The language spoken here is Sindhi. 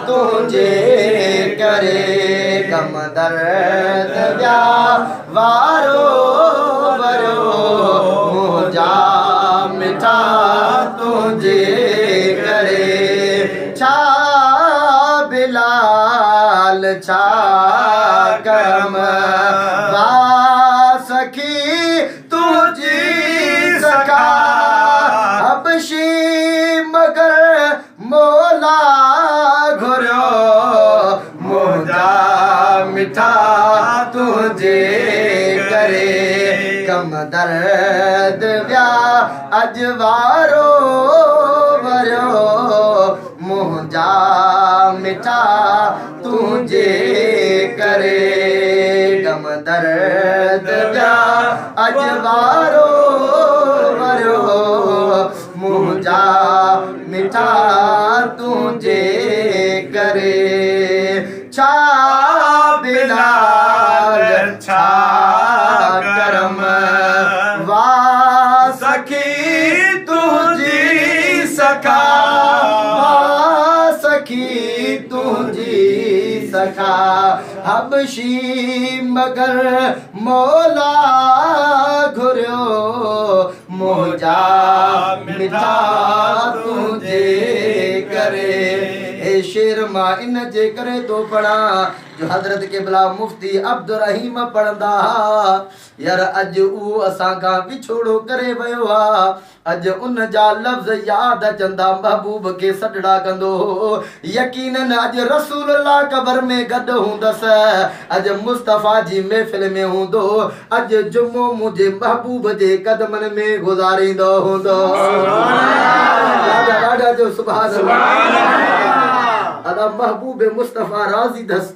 تنهنجي ڪري غم درد ويا وارو وريو منهنجا مٺا تنهنجي ڪري ڇا بلال ڇا ڪرم وا سخي تنهنجي سخا حبشي مگر مولا گهريو منهنجا مٺا تنهنجي ڪري غم درد ويا اڄ وارو وريو منهنجا مٺا تنهنجي ڪري غم درد ويا اڄ وارو وريو منهنجا مٺا تنهنجي ڪري ڇا بلال ڇا ڪرم وا سخي تنهنجي سخا وا سخي تنهنجي سخا حبشي مگر مولا گهريو منهنجا مٺا تنهنجي ڪري. هي شعر مان ان جي ڪري ٿو پڙهان جو حضرت قبلا مفتي عبدالرحيم پڙهندا ها. يار اڄ اهو اسان کان وڇوڙو ڪري ويو آ. اڄ ان جا لفظ ياد اچن ٿا محبوب کي سڏڙا ڪندو هو. يقينن اڄ رسول الله قبر ۾ گڏ هوندس. اڄ مصطفيٰ جي محفل ۾ هوندو. اڄ جمعو منهنجي محبوب جي قدمن ۾ گذاريندو هوندو. ڏاڍا ڏاڍا چئو سبحان الله. ادا محبوب مصطفيٰ راضي ٿس.